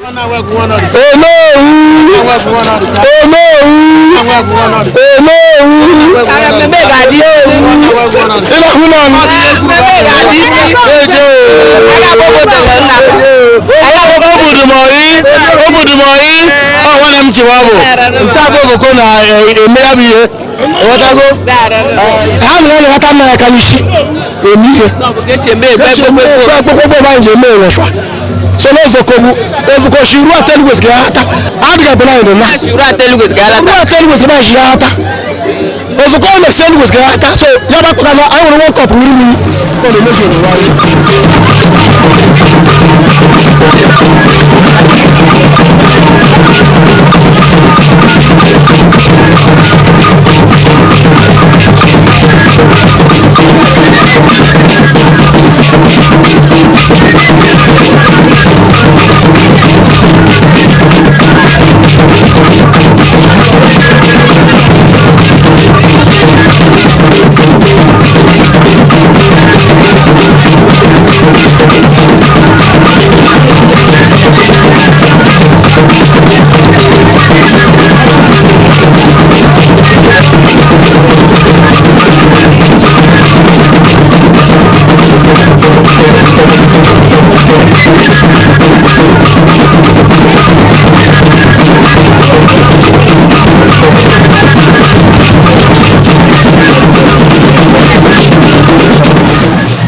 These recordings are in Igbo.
Onowu, Onowu, Onowu. Mmemme ga-adị. Ịlahụ n'ọnụ. Mmemme ga-adị. Eje. Aga akpọkọ nna. Obudumọyị, Obudumọyị, ọ nwanne m chiwa bụ nke abụọ Ovoko na-eme ya bụ ihe. Ịghọtago? Ha na ya na-aghọta nna ya ka n'isi eme ihe. Kpekpekpe anyị ga-eme enwefa. So na Ovoko bụ Ovoko si ruo Atelugwes ga-aghata. Adịghị bụ na na. Ruo Atelugwes ga-alata. Ruo Atelugwes na shi aghata. Ovoko na si Elugwes ga-aghata. So ya bụ akpụta na anyị nwere one cup mmiri mmiri. Ọ na-emezu n'ụwa anyị.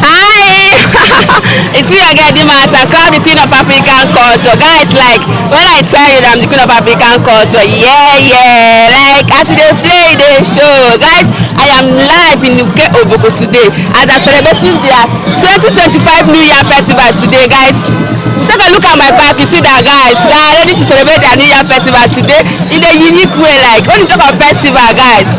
Hi! It's me again, Dimasa, crown the queen of African culture. Guys, like, when I tell you that I'm the queen of African culture, yeah. Like, as they play, they show. Guys, I am live in Uke Ovoko today as I'm celebrating their 2025 New Year Festival today, guys. Take a look at my back, you see that guys, they are ready to celebrate their New Year Festival today in a unique way. Like, when you talk of festival, guys,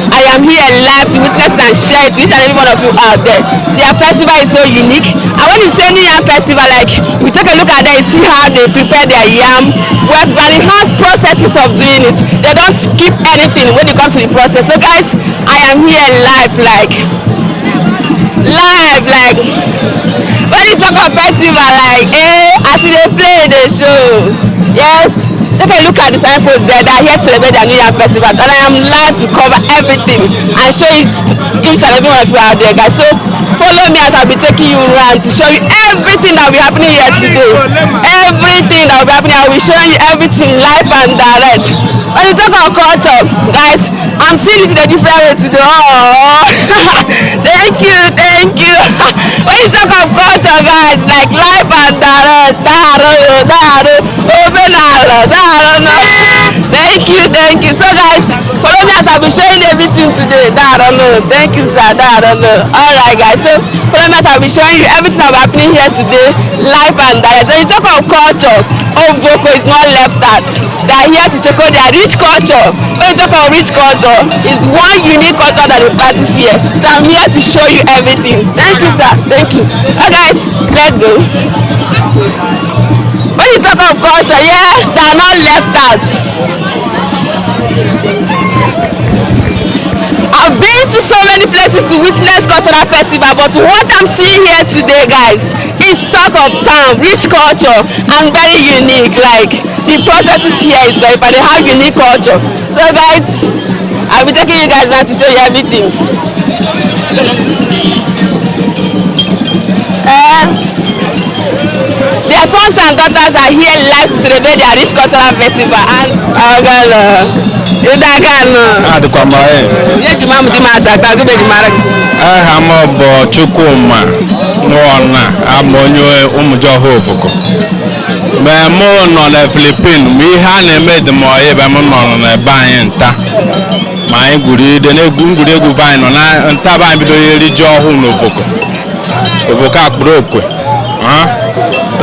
I am here live to witness and share it with each and every one of you out there. Their festival is so unique. And when you say New Yam Festival, like, you take a look at them, you see how they prepare their yam, well, and enhanced processes of doing it. They don't skip anything when it comes to the process. So, guys, I am here live, like, live, like, when you talk of festival, like, as e dey play dey show. Yes, take a look at the signpost there. They are here to celebrate their New Year Festival, and I am live to cover everything and show it to each and every one of you out there, guys. So follow me as I be taking you round to show you everything that will be happening here today. Everything that will be happening, I will be showing you everything live and direct. When you talk of culture, guys, I'm seeing it in a different way today. Oh, thank you, thank you. When you talk of culture, guys, like live and direct, daro, daro, omenala, daro, no. Thank you, thank you. So, guys, follow me as I'll be showing everything today. Daro, no. Thank you, sir. Daro, no. All right, guys. So, follow me as I'll be showing you everything that will be happening here today, live and direct. So, you talk of culture, Ovoko is not left out. They are here to check out their rich culture. When you talk of rich culture, it's one unique culture that they practice here. So I'm here to show you everything. Thank you, sir. Thank you. Okay, guys, let's go. When you talk of culture, yeah, they are not left out. I've been to so many places to witness cultural festival, but what I'm seeing here today, guys, is talk of town, rich culture, and very unique. Like, the processes here is very fun. They have unique culture. So, guys, I'll be taking you guys round to show you everything. Their sons and daughters are here live to celebrate their rich cultural festival. And Ogolo, Idagano, Adịkwa m ee. Ihe ji mamụ di m asa ka gị beji mara gị. Aha m bụ Chukwuma Nwona, abụ onye Ụmụjọha Ovoko. Mgbe mụ nọ na Filipin, ma ihe a na-eme dị m ọyị ebe m nọ n'ebe anyị nta. Ma anyị gwuru ide na-egwu ngwuregwu be anyị nọ na nta be anyị bido eri ji ọhụụ n'Ovoko. Ovoko akpụrụ okwe.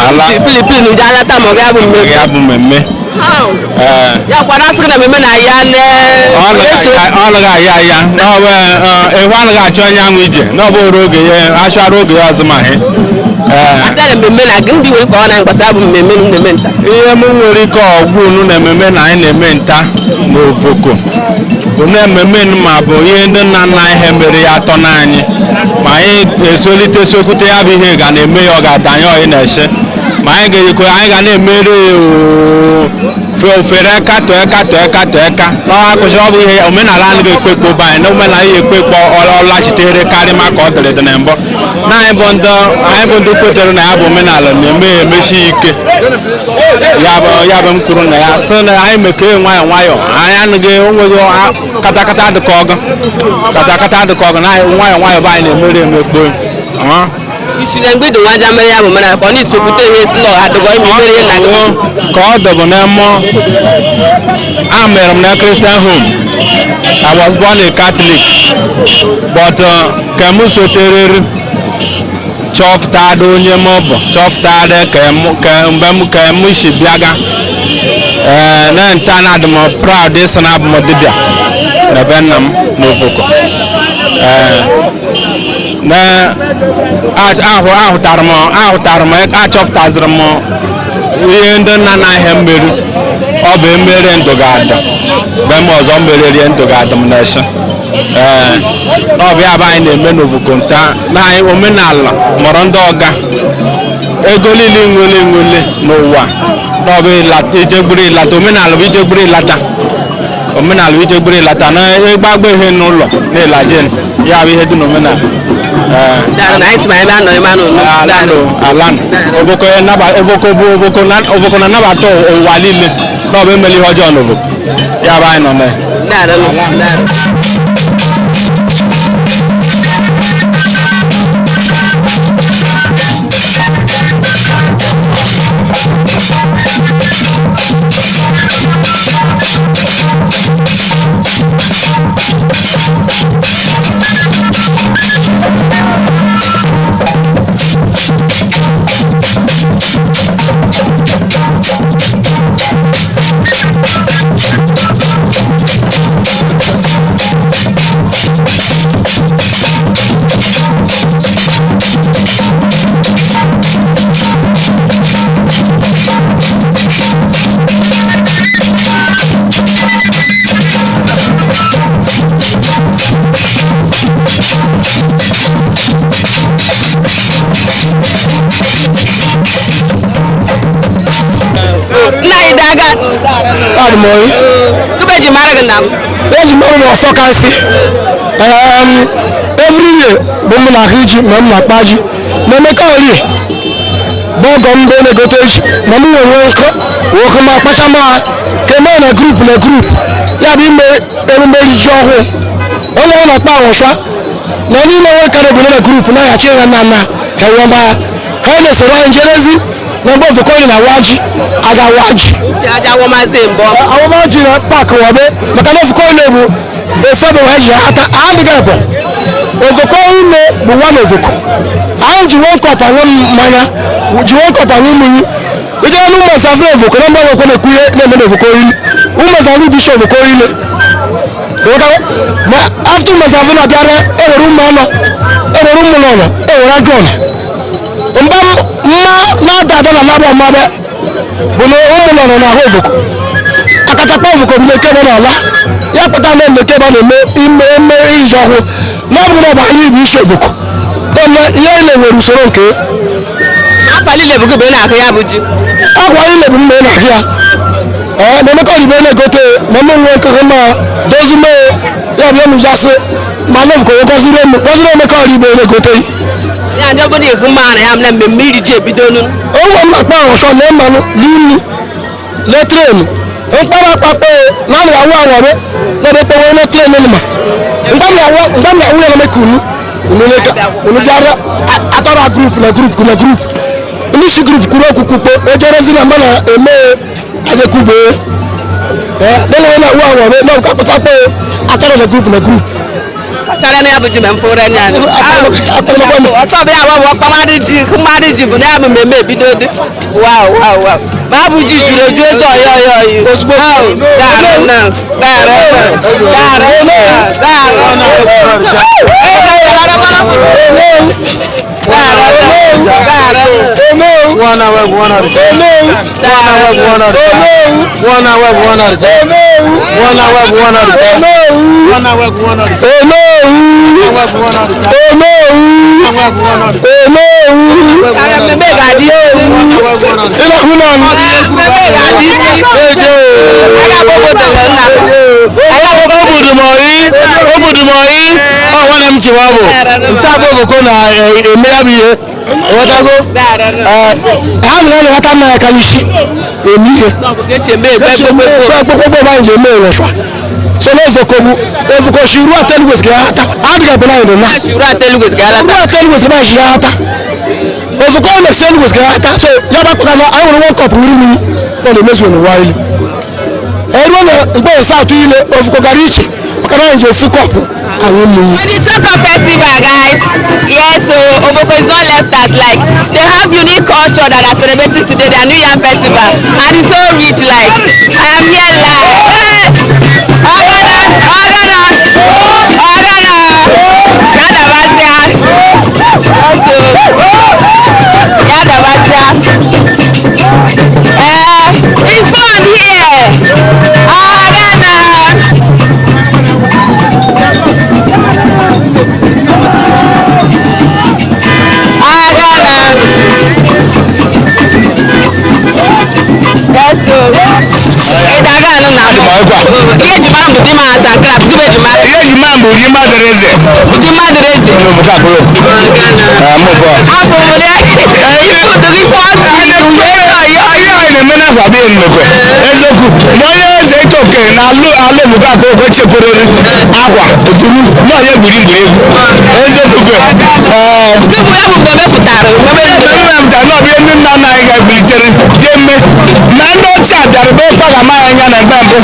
Ala Filipin ji alata ma ọ ga-abụ mmemme. Ya bụ mmemme. Ee. Ya kwara asị gị na mmemme na ya ne. Ọ naghị aya aya ịhụ anaghị achọ anyanwụ ije na ọ bụrụ oge ya achọara oge ya azụmahịa. Abịa na mmemme na ndị nwere ka ọ na mgbasa bụ mmemme m na-eme nta. Ihe m nwere ike ọgwụ unu na ememe na anyị na-eme nta n'Ovoko bụ na ememe ma bụ ihe ndị nna nna anyị ha mere ya atọ n'anyị ma anyị esolite sokwute ya bụ ihe ga na-eme ya ọ ga-adanye ọyị na-eche. Ma anyị ga-ejikwa anyị ga na-emere ofere aka tụọ aka tụọ aka tụọ aka na ọ akụzi ọ bụ ihe omenala anyị ga-ekpe ekpe be anyị na omenala anyị ekpe ekpe ọlachitere karị ma ka ọ dịrị dị na mbụ na anyị bụ ndị anyị bụ ndị kwetere na ya bụ omenala na-eme ya emesi ike ya bụ m kwuru na ya sị na anyị mekee nwayọọ nwayọọ anyị anaghị onweghị katakata dịka ọgụ katakata dịka ọgụ na anyị nwayọọ nwayọọ bụ anyị na-emere emekpo. Isile mgbe ido nwaja mere ya bụ omenala ka ọ na-esokwute ihe si na adịgọ ime mere ihe na gị. Ka ọ dọbụ na mmụọ a mere m na Christian home. I was born a Catholic, but ka m soterere chọpụtara onye m bụ chọpụtara ka mgbe m ka m si bịaga ee na nta na adị m proud ịsị na abụ m dibịa na be nna m n'Ovoko. Ee na ahụtara m ahụtara m achọpụtaziri m ihe ndị nna nna ahịa mmeri ọ bụ emere ndụ ga-ada mgbe m ọzọ mmererie ndụ ga-ada m na-esi. Ee na ọ bụ ya bụ anyị na-eme n'Ovoko nta na anyị omenala mụrụ ndị ọga ego niile nwele nwele n'ụwa na ọ bụ ijegburu ịlata omenala bụ ijegburu ịlata omenala bụ ijegburu ịlata na ịgbagba ihe n'ụlọ na ịlaje ya bụ ihe dị n'omenala. Na anyị si ma ebe a nọ ebe a nọ. Alanụ alanụ Ovoko Ovoko bụ Ovoko na-anabata ụwa niile na ọ bụ emeli ihe ọjọọ n'Ovoko ya bụ anyị nọ na ya. Nna anyị daga. Adị m oyi. Ube ji mara gị na m. Eji m ọrụ ọfọ kasị. Every year bụ m na-ahụ ji ma m na-akpa ji ma Emeka Orie bụ ọgọ m bụ na-egote ji ma m nwere nkụ nwoke ma kpacha ma ka eme na grup na grup ya bụ ime emume iri ji ọhụụ onye ọ na-akpa awụsa na niile nwe kara obodo na grup na-aghachi ya na nna ha enwe mgba ha na-esoro anyị jerezi na mgbe ozukọ na waji aga waji Aja awọmazi mbọ. awọmaji na pak wabe maka na ozukọ ile bụ ofe bụ ha ji ata adịghị bụ ozukọ ile bụ nwa na ozukọ anyị ji one cup aṅụ mmanya ji one cup aṅụ mmiri ije ọnụ ụmụazazụ ozukọ na mgbe nwekwe na-ekwu ihe na-eme na ozukọ ile ụmụazazụ bụ isi ozukọ ile ma after ụmụazazụ na-abịara ewere ụmụ anọ ewere ụmụ nọnọ ewere ajọ ọnọ mgba mma na-ada ada na labụ ọmabe bụ na ụmụ nọ n'ahụ ozukọ akatakpa ozukọ bụ na-eke ebe n'ala ya pụta na nneke ebe a na-eme ime eme iri ji ọhụụ na ọ bụrụ na ọ bụ anyị bụ isi ozukọ na ihe ile nwere usoro nke Afa niile bụ gị bụ ị na-akụ ya bụ ji. agwa ile bụ mgbe ị na-ahụ ya ee na Emeka Odibo na-egote ma mụ nwe nkekọ ma dozi mee ya bụ emu jasị ma na ozukọ gọziri emu gọziri Emeka Odibo na-egote Ya ndị ọbụla ihu mma na ya na mmemme iri ji ebidonu. onwe m na-akpa ahụsọ lee mmanụ lee nnu lee trenu mkpara akpakpa na anụ awụ awọrị na ebe kpọnwụ na trenu ma mgbe m na-awụ ya na meka unu unu bịara atọrọ grup na grup na grup ndị isi grup kwuru okwu kwukpo ejerezi na mma na eme ajekwube ee na na awụ awọrị na nke akpata kpọ atọrọ na grup na grup Kpachara na ya bụ ji ma m fụrụ anya. Ọsọ bụ ya bụ ọkpammadụ ji mmadụ ji bụ na ya bụ mmemme ebido dị. Wow wow wow. Ma bụ ji juru eju eze ọyọ ọyọ ọyọ. Ozugbo. Dara na dara na dara na dara na. Ee, dara mana. Dara na dara na. One hour, 1 hour. Onowu, Onowu. Mmemme ga-adị. Ịlahụ na m. Mmemme ga-adị. Eje. Anyị agbọgotele nna. Obudumọyị, Obudumọyị, ọ nwanne m chiwa bụ. Nke abụọ Ovoko na-eme ya bụ ihe. Ịghọtago? Ha na na-aghọta mmanya ka n'isi eme ihe. Gbogbo anyị ga-eme enwefa. So na Ovoko bụ Ovoko si ruo Atelugwes ga-aghata. Adịghị bụ na anyị na. Ruo Atelugwes ga-alata. Ruo Atelugwes bụ anyị ga-aghata. Ovoko na Atelugwes ga-aghata. So ya gbakọta na anyị nwere one cup mmiri mmiri ọ na-emezu n'ụwa ilu. Eruo na mgbe South ile Ovoko gara iche maka na anyị ji ofu kọpụ aṅụ mmiri. When you talk of festival, guys, yes, so Ovoko is not left out. Like, they have unique culture that are celebrating today, their New Yam Festival, and it's so rich. Like, I am here live. Hey! Ogana, Ogana, Ogana, Yadabatia, also, Yadabatia. Eh, it's fun here. Ogana. Agana. Yes, so. Ịdaga anụ na Adị m ọgwa. Ihe eji mara m bụ di m asa klap, gị bụ eji mara. Ihe eji mara m bụ di mmadụ eze. Di mmadụ eze. N'Ovoko abụrụ. Agana. Mụ bụ. Afọ m ya. Ibu dị ife ọta. Ihe anyị na-eme n'afọ abụghị nnukwu. Eziokwu, ma onye eze ike oke na alụ alụ Ovoko abụrụ chekwurịrị akwa oturu na onye gburi egwuregwu. Eziokwu kwe. Ee. Gị bụ ya bụ mgbe mepụtara. Mmemme m na ọbịa ndị nna nna anyị ga-ebilitere jee mme na ndị ochie abịara be kpaga m anya na mgbe mbụ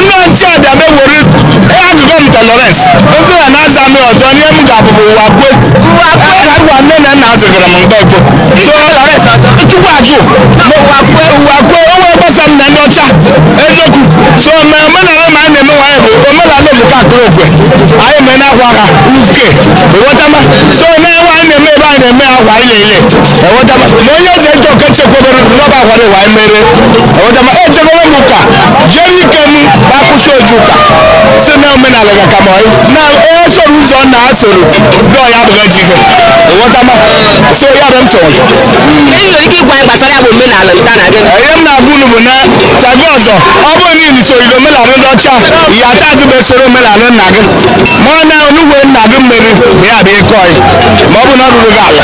ndị ochie abịa be were agụgọ m ta Lawrence ofe ya na-aza m ọzọ nye m ga-abụbụ ụwa kwe ụwa kwe nne na nna zụgara m mgbe gboo so Lawrence chukwu ajụ ụwa kwe ụwa kwe onwe gbasa m na ndị ọcha eziokwu so ma omenala ma anyị na-eme nwaanyị bụ omenala Ovoko akụrụ okwe anyị mee na-akwa aka uke ịghọtama so na nwa anyị na-eme ebe anyị na-eme akwa ile ile ịghọtama ma onye eze ike oke chekwabere n'ọba akwara ịwa anyị mere ịghọtama echekwaba m ụka jere ike m gbakwụsị ozu ụka si na omenala ga ka ma ọyị na onye soro ụzọ nna ha soro dọọ ya abụghị ji ihe ịghọtama so ya bụ m soro. Ihe ị nwere ike ịgwa anyị gbasara ya bụ omenala nta na gịnị? Ihe m na-agwa unu bụ na tago ọzọ ọ bụrụ na ị soro omenala ndị ọcha ya ata azụ bụ esoro omenala nna gị ma ọ na onugbo nna gị mmeri bụ ya bụ ịkọ ya ma ọ bụ na ọ ruru gị ala.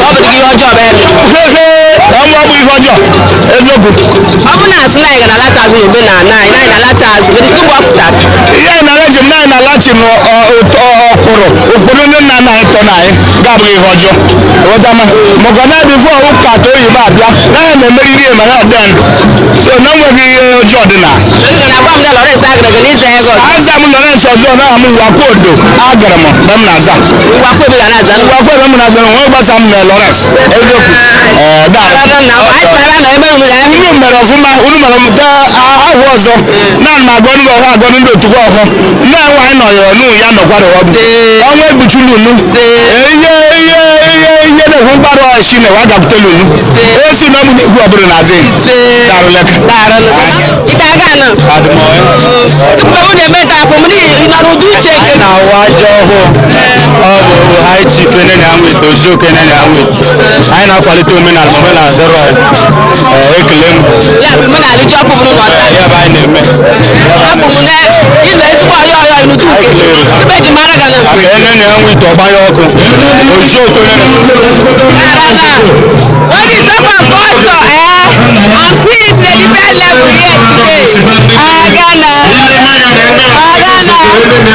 Ọ bụ ihe ọjọọ bụ ebe. Ọnwụ ọ bụ ihe ọjọọ eziokwu. Ọ bụ na asị na anyị ga na-alacha azụ n'omenala anyị na anyị na-alacha azụ kedu ihe gbapụtara? Ihe anyị na-alachi m na anyị na-alachi m ụkpụrụ ụkpụrụ ndị nna nna anyị tọ na anyị ga-abụghị ihe ọjọọ ghọtama maka na bifo ụka ka oyibo abịa na ya na-emeriri ya ma ya ọdị ndụ so na enweghị ihe ọjọọ dị na. Ị na-agwa m na Lawrence agara gị n'ịza ego. Aza m Lawrence ọzọ na m Wakwodo agara m mgbe m na-aza. Wakwodo ga na-aza. Wakwodo m na-aza nwe gbasa m na Lawrence eziokwu. Ee, daa. Na anyị kpara na ebe m na Unu mere ọfụma unu mere mụta ahụ ọzọ na ma agọ ndị ọhụ agọ ndị otu ọhụ na nwaanyị nọnyere n'ụ ya nọkwara ọ bụ ọnwa ekpuchiri unu ihe ihe ihe ihe na-ekwu mkparụ ọchị na wa gapụtara unu esi na ọ bụ na-ekwu ọbụla na azị darụleka. Ịdaga anọ. Mgbe m na-eme nta afọ m n'ihi nọ n'ụdị uche nke Na-awa aja ọhụụ ọ bụ high chief Enene Anwit Osioke Enene Anwit anyị na-akwalite omenala omenala dịrọ anyị. Ekele m. Ya bụ omenala ji ọkụ bụrụ n'ọta. Ya bụ anyị na-eme. Abụ m na ịzụ ezigbo ọyọ ọyọ n'ụdị uke. Ebe eji mara gị na. Enene Anwit ọgbanye ọkụ Osioke Enene. When you talk of culture, eh, I'm seeing it in a different level here today. Ghana, Ghana.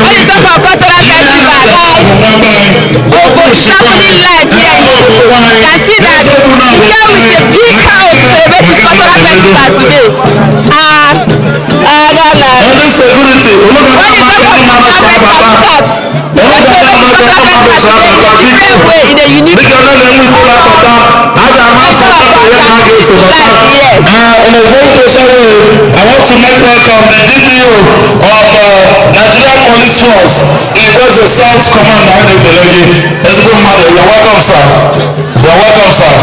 When you talk of cultural festival, guys, Ogo is happening live here in Ogo. You can see that we came with a big crowd to celebrate this cultural festival today. Ah, Ghana. When you talk of cultural festival, look at we are celebrating cultural festival today in a different way, in a unique In a very special way, I want to make welcome the DPO of Nigerian Police Force, Igboeze South Command, Adekelegi. Ezigbo mmadụ, you're welcome, sir. You're welcome, sir.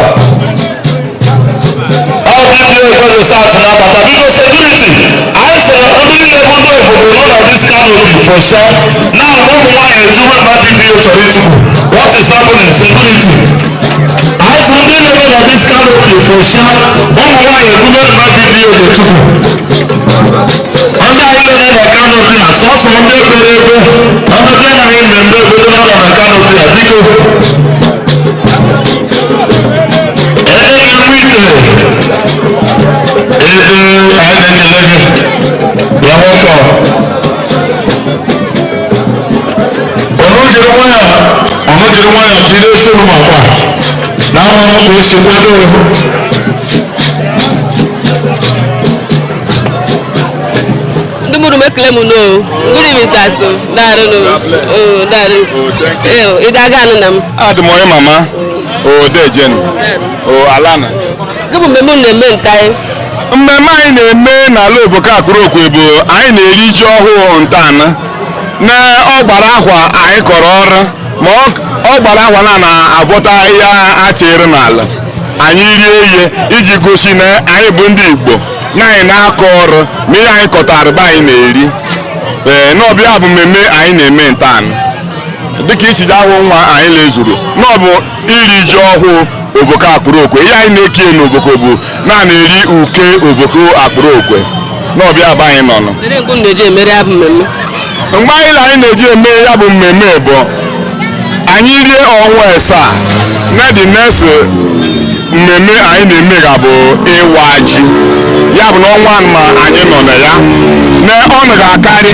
Ọ DPO Igboeze South na-abata. Biko security, anyị sịrị ndị niile bụ ndị obodo nọ na this canopy. fọsha. Now ụmụ nwaanyị ejuwe mba DPO chọrọ ịtụpụ. What is happening? Security. Anyị sị ndị na-eme na this canopy fọsha, ụmụ nwaanyị ejuwe mba DPO ga-etupu. Ndị anyị nọ na canopy a, sọsọ ndị ekpere ekwe, ndị bịa na anyị mmemme obodo na-anọ na canopy a, biko. Ede na-ekwu ite. Ede anyị na-ekele gị. Ya nwoke. Ọnụ jiri nwayọ, ọnụ jiri nwayọ jide soro m akwa. Na ama m ka o si kwado. Ndị mụrụ m ekele m no. Good evening, sir. So, daarụ no. Oh, daarụ. Eh, ị ga-aga anụ na m. Adị m onye mama o dejen o alana. Gị bụ mmemme unu na-eme nta anyị. Mmemme anyị na-eme n'ala Ovoko Akpụrụokwe bụ anyị na-eri ji ọhụụ ntana na ọ gbara akwa anyị kọrọ ọrụ ma ọ gbara akwa na na-avọta ahịhịa atịrị n'ala anyị rie ihe iji gosi na anyị bụ ndị Igbo na anyị na-akọ ọrụ ma ihe anyị kọtara be anyị na-eri. Ee, n'ọbịa bụ mmemme anyị na-eme ntana dịka ichiji ahụ nwa anyị lezuru n'ọbụ iri ji ọhụụ Ovoko Akpụrụokwe. Ihe anyị na-eke n'Ovoko bụ na na-eri uke Ovoko Akpụrụokwe n'ọbịa bụ anyị nọ nọ. Ndị nkwu na-eji emere ya bụ mmemme. Mgbe anyị na anyị na-eji eme ya bụ mmemme bụ anyị rie ọnwa asaa na the next mmemme anyị na-eme ga bụ ịwa ji, ya bụ na ọnwa ma anyị nọ na ya na ọ ga-akarị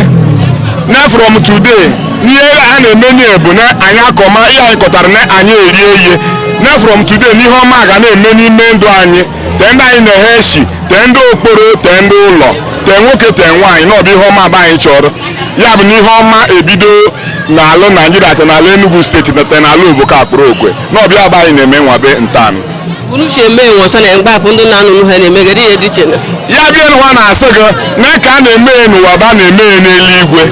na from today n'ihe a na-eme n'ihe bụ na anyị akọma ihe anyị kọtara na anyị erie ihe na from today n'ihe ọma ga na-eme n'ime ndụ anyị tee ndị anyị na-eghe eshi tee ndị okporo tee ndị ụlọ tee nwoke tee nwaanyị na ọ bụ ihe ọma bụ anyị chọrọ. Ya bụ na ihe ọma ebido n'ala Naijiria te n'ala Enugu steeti na te n'ala Ovoko Akpụrụokwe na ọbịa bụ anyị na-eme nwabe ntanụ. Unu si eme enwe ọsọ na mgbaafọ ndị na-anụ ha na-eme gịrị ihe dị iche na. Ya bịa n'ụwa na-asị gị na ka a na-eme ya n'ụwa bụ a na-eme ya n'eluigwe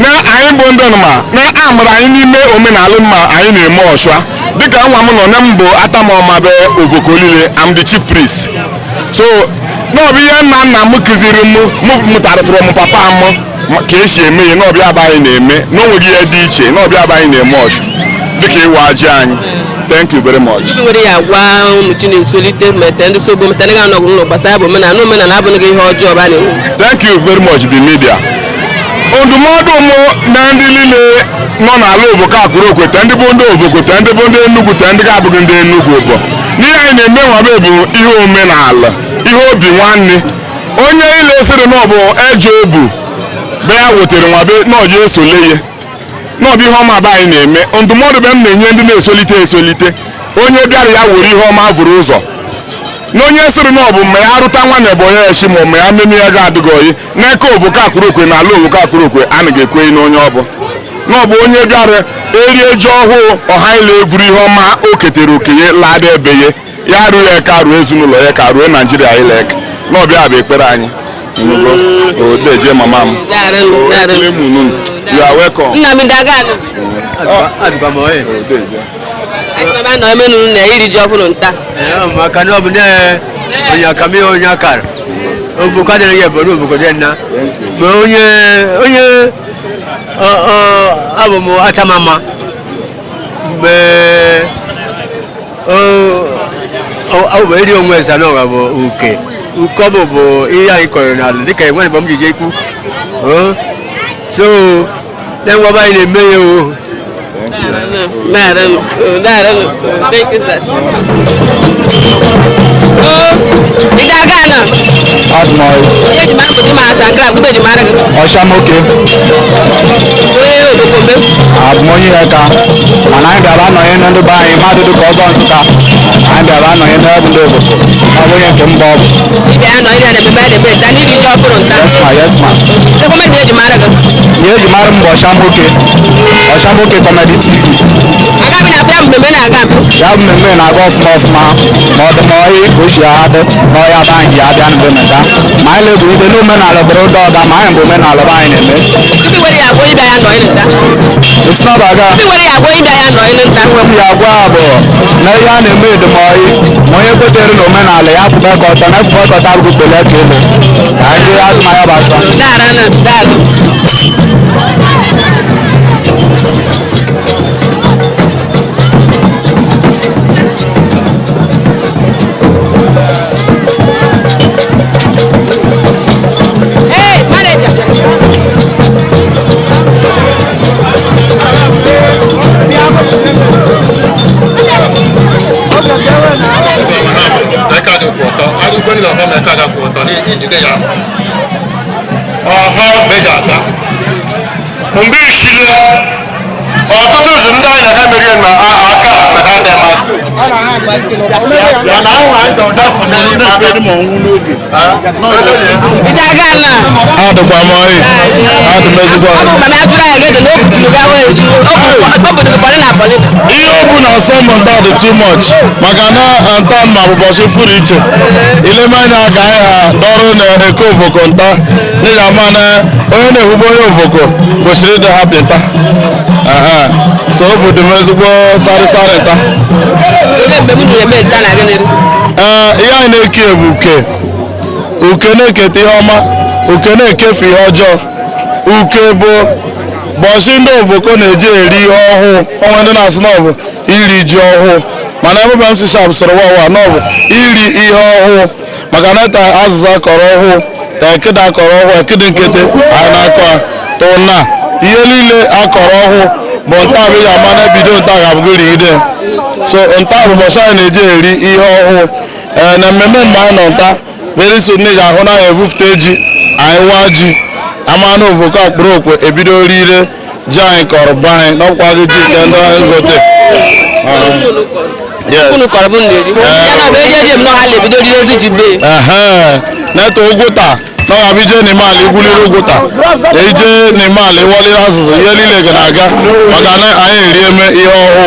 na anyị bụ ndị nma na amụrụ anyị n'ime omenala mma anyị na-eme ọsha dịka nwa m nọ na mbụ atamọmabe Ovoko niile, I'm the chief priest. So na ọ bụ ihe nna nna m kụziri m mụtara from papa m ka esi eme ya na ọbịa bụ anyị na-eme na onweghị ihe dị iche na ọbịa bụ anyị na-eme ọsha dịka ịwa ji anyị. Thank you very much. Ndị nwere ya agwa ụmụ Chinensolite mete ndị sogbo mete ndị ga-anọ n'ụlọ gbasara bụ omenala omenala abụghị ihe ọjọọ ba na-enwe. Thank you very much the media. Ndụmọdụ mụ na ndị niile nọ n'ala Ovoko Akpụrụokwe te ndị bụ ndị Ovoko te ndị bụ ndị Enugu te ndị ga-abụghị ndị Enugu bụ n'ihe anyị na-eme nwabe bụ ihe omenala ihe obi nwanne onye ile sịrị na ọ bụ eje obu be ya wetere nwabe na ọ ji esole ya na ọ bụ ihe ọma be anyị na-eme. Ndụmọdụ be m na-enye ndị na-esolite esolite onye bịara ya were ihe ọma vụrụ ụzọ na onye sịrị na ọ bụ ma ya rụta nwa na ebonyi echi ma ma ya meme ya ga-adịghị oyi n'aka Ovoko Akpụrụokwe na ala Ovoko Akpụrụokwe anaghị ekwenye n'onye ọ bụ na ọ bụ onye bịara erie ji ọhụụ ọha ile vụrụ ihe ọma o ketere okenye lada ebe ya ya ruo ya ka ruo ezinụlọ ya ka ruo Naijiria ile eke na ọbịa bụ ekpere anyị. Odeje mama m. You are welcome. Nna m daga anụ. Anyị nọ eme nunu na iri ji ọhụrụ nta. Maka na ọ bụ na onye aka m onye akara Ovoko adịghị ya bụ Ovoko dị nna ma onye onye abụ m atamama mgbe ọ bụ eri onwe eza n'ọga bụ uke uke ọ bụ ihe anyị kọrọ n'ala dịka enwe mgbe m ji ekwu so na-enwebe anyị na-eme ya o. Thank you, sir. Oh, ị ga-aga ana? Eji m akpụji m asa nke a, gụbe ji mara gị. Ọshamoke. Onye Obokombe. Abụ m onye Eka. Mana anyị bịara anọnye na ndị be anyị mmadụ dịka ọzọ Nsụka. Anyị bịara anọnye n'ebe ndị Ovoko. Ọ bụ onye nke mba ọ bụ. Ị bịara anọnye na mmemme a na-eme nta n'iri ji ọhụrụ nta. Yes ma, yes ma. Ekwentị eji mara gị. Ihe eji mara m bụ Ọshamoke. Ọshamoke Comedy TV. Aga m na-abịa mmemme na-aga mbụ. Ya bụ mmemme na-aga ọfụma ọfụma ma ọ dị ma ọyị ka o si adị na ọya be anyị ji abịa mgbe meta ma anyị na-ebulite n'omenala bụrụ ụda ọda ma anyị bụ omenala be anyị na-eme. Ndị nwere ya agwa ịbịa ya nọ ịnta. Esi na ọba Ndị nwere ya agwa ịbịa ya nọ ịnta. Enwe m ya agwa bụ na ihe a na-eme edemọyị ma onye kwetere na omenala ya kwụba ka ọtọ na ekwụba ọtọ abụghị kpele ka elu ka anyị jee azụ ma ya bụ asọ. Daaranụ, daarụ. ụtọ ijide ya ọhụụ meji ata mgbe ishile ọtụtụ dị ndị anyị na ha merie na aka na ha dị mmadụ ya na ahụ anyị dị ọdọ afọ n'elu Ịdaga na. Adịkwa m ọyị, adị m ezigbo ọyị. Ọ bụ mama ajụrụ anyị gede na o buturu ga wee ju. O buturu kpọrọ na akpọrọ. Ihe ọ bụ na asọmpi dị too much maka na nta ma bụ ụbọchị pụrụ iche ileme anya ka anyị ha dọrụ na eke ovoko nta n'ihi ama na onye na-ehugbo onye ovoko kwesịrị ịdị happy nta. Aha. So o bụ dị m ezigbo sarịsarị nta. Olee mgbe m na-eme nta na gịnị? Ee, ihe anyị na-eke bụ uke. Uke na-eketa ihe ọma, uke na-ekefu ihe ọjọọ. Uke bụ bọchị ndị ovoko na-eji eri ihe ọhụụ. Onwe ndị na-asị na ọ bụ iri ji ọhụụ, mana ebe m si sharp sịrị wawa na ọ bụ iri ihe ọhụụ maka na ta azịza kọrọ ọhụụ, ta ekede akọrọ ọhụụ, ekede nkete anyị na-akọ ha tụna ihe niile akọrọ ọhụụ bụ nta bụ ya ama na ebido nta ga-abụgo rigide. So nta bụ bọchị anyị na-eji eri ihe ọhụụ. Ee, na mmemme mgbe anyị nọ nta very soon ị ga-ahụ na anyị ebupụta ji anyị waa ji ama na ovoko akpụrụ okwe ebido rire ji anyị kọrọ be anyị n'ọkwa gị ji nke ndị anyị gote. Yes. Unu kọrọ bụ na-eri. Ya na bụ eji eji m nọ ha na-ebido riri ezi ji bee. Ehe, neta ụgwụta na ọ ga-abụ ije n'ime ala igwuliri ụgwụta, ije n'ime ala ịwọliri azụzụ, ihe niile ga na-aga maka na anyị eri eme ihe ọhụụ.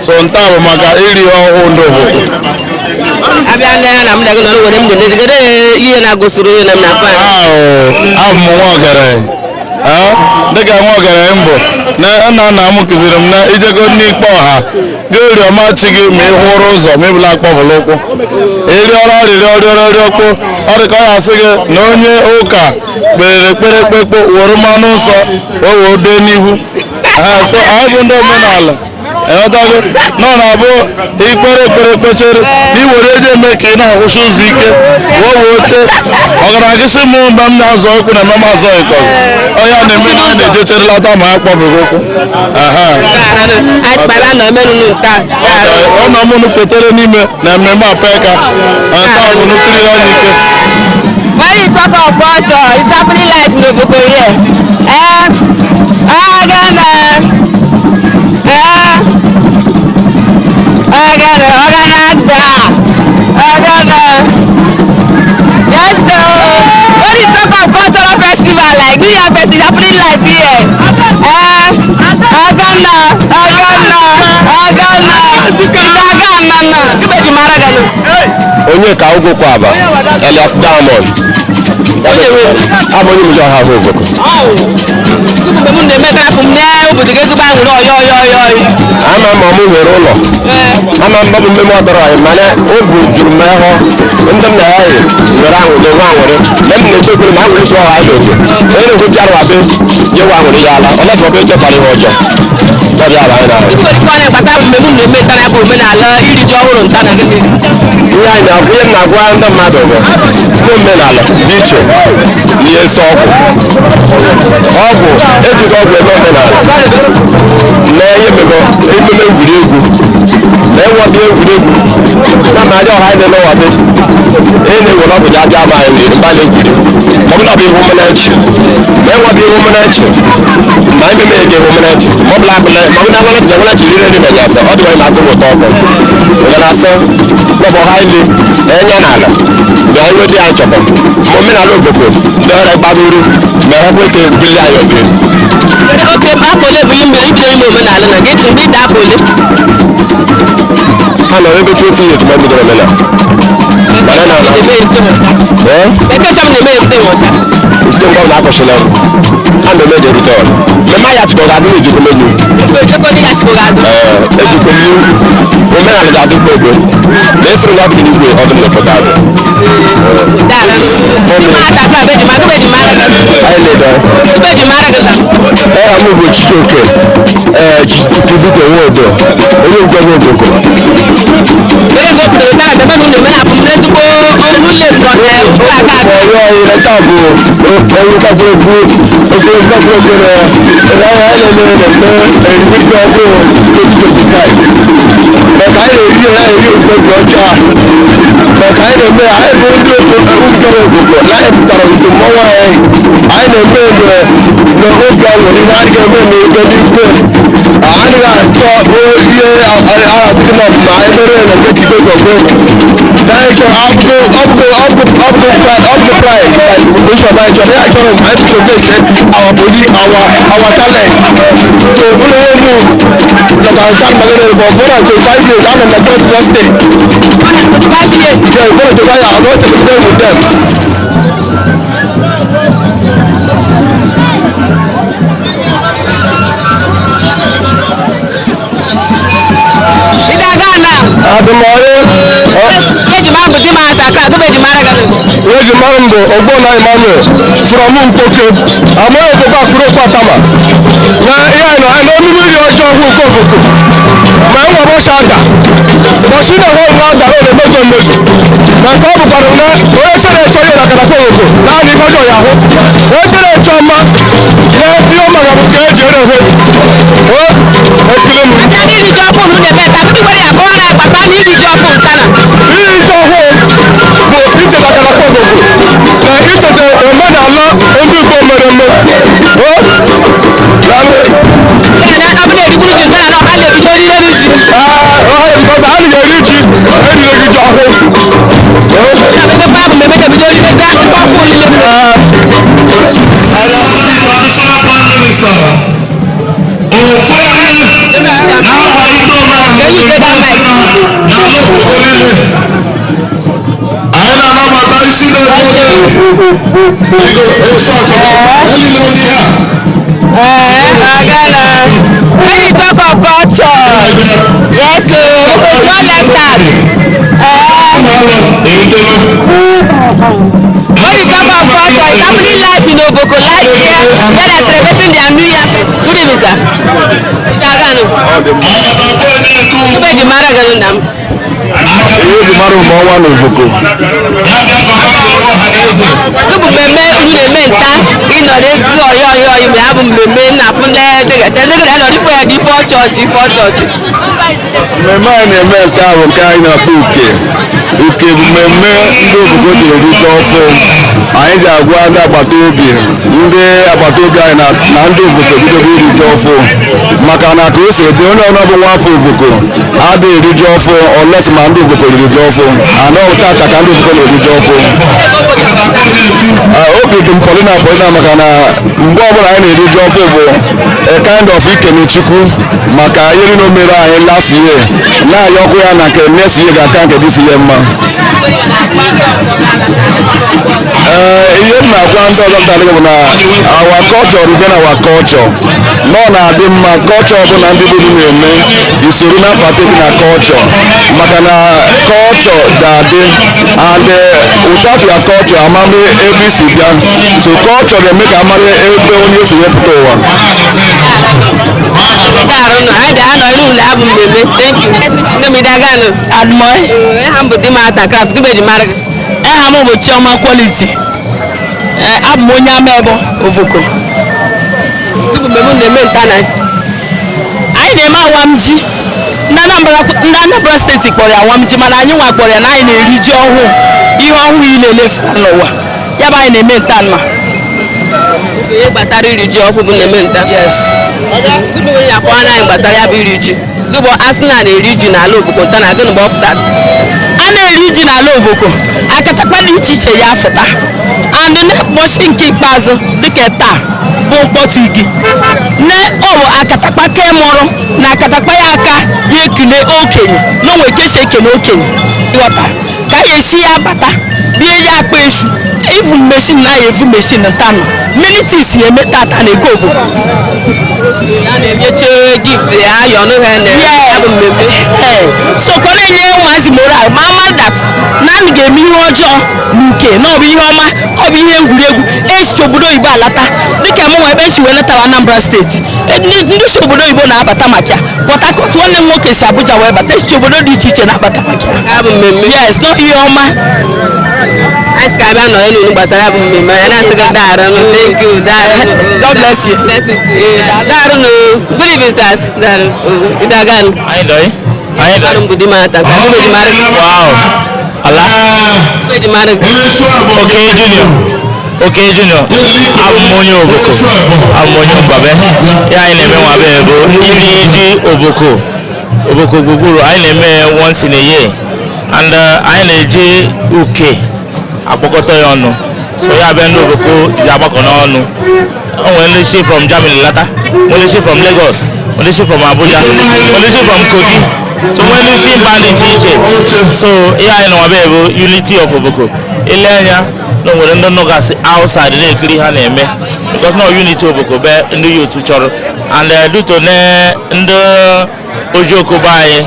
So nta bụ maka iri ihe ọhụụ ndị ovoko. Abịa lee ya na m na gị nọ were m na-edegede ihe na-agosiri onye na m na-afọ anyị. Ahụ abụ m nwa ọgaranya. Ee, dịka nwa ọgaranya m bụ na nna nna m kụziri m na ijego n'ikpe ọha ga-eri ọma chi gị ma ị hụrụ ụzọ ma ịbụla akpọbụla ụkwụ ịrịọrọ arịrịọ rịọrọ rịọkpụ ọ dị ka ọ ya-asị gị na onye ụka kpere ekpere kpekpe were mmanụ nsọ o wee dee n'ihu. Ee, so anyị bụ ndị omenala ịghọtago nọ na-abụ ikpere ekpere kpechere na iwere eji eme ka ị na-akwụsị ụzọ ike wee wee tee ọgara gị sị m mgbe m na-azọ ụkwụ na eme m azọ ịkọ ọ ya na-eme na a na-ejecherelata ma a kpọbeghị ụkwụ. Aha. Anyị sị ma ebe a nọ eme nunu nta. Ọ nọ m unu kwetere n'ime na mmemme apeka nta bụ nukiri onye ike. When you talk of culture, it's happening life in Oboko here. Eh, again, eh, again, organizer, again. Yes, so when you talk of cultural festival, like New Year festival, happening life here. Eh, again, again, again, again, again. Mara gano. Onye ka ụgwọ kwa aba Elias Diamond. Onye nwe? Abụ onye mụjọ ha ovoko. Mgbe m na-eme ka afọ m na obodo ga-ezigbo aṅụrị ọyọ ọyọ ọyọ ọyọ. Ama m ọmụ nwere ụlọ ama m bụ mmemme ọdọrọ anyị mana obi juru m ahụ ndị m na ya yi nwere aṅụrị nwa aṅụrị na m na-ekpe ekpere ma aṅụrị sụọ anyị n'otu onye na-ekwu bịara wabe nye nwa aṅụrị ya ala ọ na-asị ọbụ echekwara ihe ọjọọ ọbịa ala anyị na-ahụ. Ibu nwere ike ọ na-agbasa mgbe m na-eme nta na bụ omenala iri ji ọhụrụ nta na gịnị. Ihe anyị na-agwa ihe m na-agwa ndị mmadụ bụ ndị omenala dị iche na ihe nsọ ọgwụ ọgwụ ejighị ọgwụ eme omenala na ihe mego emume egwuregwu na enwebe egwuregwu kama aja ọha anyị na-eme wabe ihe na-ewere ọgwụ ji abịa ma anyị mba na-egwuri ma ọ bụla bụ ihu mmenachi ma enwebe ihu mmenachi ma ememe ege ihu mmenachi ma ọ bụla abụla ma ọ bụla nwere nwere chiri nri na nyasị ọ dịwa na-asị ụtọ ọkụ onye na-asị n'ọbụ ọha ile na-enye n'ala mgbe anyị nweta ya chọpọ ma omenala ovoko ndị ọrịa gbagoro ma ha kwe ka ebuli anyị obere. Oke afọ ole bụ ime ibido ime omenala na gị mgbe ịda afọ ole? Ha nọ ebe 20 years mgbe m bidoro omenala. Mana na Na-eme ete nwụsa. Ee? Ete chọm na-eme ete nwụsa. Site mgbe ọ na-akpọchila m a na-eme eji erute ọrụ mmemme ya chịkọ ga-azụ na ejikọ menu. Ejikọ ya chịkọ ga-azụ. Ee, ejikọ menu omenala ga-adịkwa egbe na esiri na ọdịnihu igwe ọdụm na-epụta azụ. Dara. Ịma ata akpa eji mara eji mara gị. Anyị na-ede. Ebe eji mara gị na. Aha m bụ Chijioke Chizite Nwodo, onye nkwebe Okoko. Ọrụ anyị na taa bụ onye kakwuru okwu okwu kakwuru okwu na anyị na-eme na-eme eriri ọfụ 2025 maka anyị na-eri ya na-eri otu ọcha maka anyị na-eme anyị bụ ndị nkwebe Okoko na anyị pụtara otu mmọnwụ anyị anyị na-eme eme n'oge aṅụrị na anyị ga-eme n'ego n'ikpe anyị ga-achọ ihe asị na ma anyị mere na nke Chijioke na anyị chọrọ ọbụ ọbụ ọbụ ọbụ pride ọbụ pride like bishop anyị chọrọ ya chọrọ anyị showcase our body, our talent. So bụrụ ihe mụ lọtara chan magere for more than 25 years. I'm in the first River State. 5 years. Yeah, more than 25 years. I'm not celebrating with them. Ịdaga na. Adụmọyị. Eji m abụ di m ata ka agụba eji mara gị. Eji mara mbụ Ogbonna Emmanuel from Mpoke amaghị okoko akpụrụ okwu atama na ihe anyị nọ anyị n'emume iri ọjọọ ọhụụ nke Ofoko ma enwe bọchị ada bọchị na nwa nwa ada na emezu emezu na nke ọ bụkwara na onye chere eche ihe na akatakpa Ofoko naanị ihe ọjọọ ya ahụ onye chere eche ọma na ihe ọma ga-abụ nke eji ere ehe o ekele m. Aka n'iri ji ọfụ unu na-eme nta akụkọ nwere ya kọwara ya gbasara n'iri ji ọfụ ntana. Iri ji ọhụụ bụ icheta akatakpa Ofoko na icheta omenala ndị Igbo mere eme o daalụ. Ya na ọ bụrụ erigburu ji ntana na ọha na-ebido orire ji. Ee, ọha because anyị ga-eri ji eriri gị ji ọhụụ. Ya bụ ebe abụ mmemme ga-ebido orire ji akụkọ ọfụ niile. Traditional Prime Minister ofu onye na-akwalite omenala n'ala obodo niile. Anyị na-anabata isi na-ebu oge ego eso achọrọ elile onye ha. Ee, aga na. When you talk of culture, yes, so it's not left out. Ee. Erutela. When you talk of culture, it's happening live in Ovoko last year when they celebrating their New Year festival. Good evening, sir. Ịdaga nụ. Ebe eji mara gị nna m. Ihe eji mara ụmụ ọnwa na Ovoko. Gị bụ mmemme unu na-eme nta ịnọ n'ezi ọyọ ọyọ ime ya bụ mmemme nna-afụ ndị dịgata ndị gịna nọ n'ifo ya dị ifo chọọchị ifo chọọchị. Mmemme anyị na-eme nke a bụ nke anyị na-akpọ uke. Uke bụ mmemme ndị Ovoko ji eri ji ọfụ. Anyị ji agwa ndị agbata obi ndị agbata obi anyị na ndị Ovoko bidogo iri ji ọfụ maka na ka o si dị onye ọbụla bụ nwa afọ Ovoko adịghị eri ji ọfụ unless ma ndị Ovoko riri ji ọfụ anọ tata ka ndị Ovoko na-eri ji ọfụ. Obi dị m Paulina Paulina maka na mgbe ọbụla anyị na-eri ji ọfụ bụ a kind of ikene Chukwu maka ihe niile o mere anyị last year na-ayọkwu ya na nke next year ga-aka nke this year mma. Ee, ihe m na-agwa ndị ọzọ pụtara bụ na our culture remain our culture na ọ na-adị mma culture ọbụla ndị Igbo na-eme isoro na partake na culture maka na culture ga-adị and without your culture amara ebe isi bịa, so culture ga-eme ka amara ebe onye si wepụta ụwa. Daarụ nụ, anyị bịa nọ n'ụlọ abụ mmemme. Thank you. Nne m ịdaga nụ. Admoi. Aha m bụ Di Mata Crafts. Gị bụ eji mara gị. Aha m bụ Chioma Quality. Ee, abụ m onye Amebo Ovoko. Gị bụ mmemme unu na-eme nta na Anyị na-eme awam ji. Ndị Anambra steeti kpọrọ ya awam ji mana anyị nwa kpọrọ ya na anyị na-eri ji ọhụụ. Ihe ọhụụ ị na-elefụta n'ụwa. Ya bụ anyị na-eme nta nma. Ihe gbasara iri ji ọfụ bụ na-eme nta. Yes. Gị bụ onye na-akọwa anyị gbasara ya bụ iri ji. Gị bụ asị na na-eri ji n'ala Ovoko nta na gịnị bụ ọ fụtara? A na-eri ji n'ala Ovoko, akatakpa dị iche iche ya fụta. And n'ụbọchị nke ikpeazụ dịka taa bụ mkpọtụ igi. Ne ọ bụ akatakpa ke mụrụ na akatakpa ya aka ya ekele okenye na onwe ka esi ekele okenye ịghọta ka ya esi ya bata bie ya akpa esu ivu meshin na ya evu meshin ntanụ Many things ya eme tata na eke Ovoko. A na-enyeche gift ayọ ọnụ ha na ya bụ mmemme. So ka ọ na-enye ụmụazị moral ma ama that na anyị ga-eme ihe ọjọọ n'uke na ọ bụ ihe ọma, ọ bụ ihe egwuregwu esicha obodo oyibo alata, dịka m nwa ebe esi wee letawa Anambra Steeti. Ndị si obodo oyibo na-abata maka ya. Port Harcourt, nwanne m nwoke si Abuja wee bata, esicha obodo dị iche iche na-abata maka ya. Ya bụ mmemme. Yes, nọ ihe ọma. Anyị sị ka abịa nọ elu gbasara ya bụ mmemme. Anyị na-asị gị daarụ. Thank you, daarụ. God bless you. Bless you too. Daarụ. Good evening, sirs. Daarụ. Idagan. Anyị dọị. Anyị dọị. Daarụ bụ di mata. Ka ndị mara. Wow. Ala. Ndị mara. Oke Junior. Oke Junior. Abụ m onye Ovoko. Abụ m onye Mgbabe. Ya anyị na-eme nwabe bụ iri ji Ovoko. Ovoko gburugburu anyị na-eme once in a year. And anyị na-eji uke akpọkọta ya ọnụ. So ya bịa ndị Ovoko ji agbakọ n'ọnụ. O nwere ndị si from Germany lata, nwere ndị si from Lagos, nwere ndị si from Abuja, nwere ndị si from Kogi. So nwere ndị si mba dị iche iche. So ihe anyị nọwabe bụ unity of Ovoko. Ile anya na o nwere ndị nọgasị outside na-ekiri ha na-eme because na unity Ovoko be ndị youth chọrọ, and due to na ndị ojioko be anyị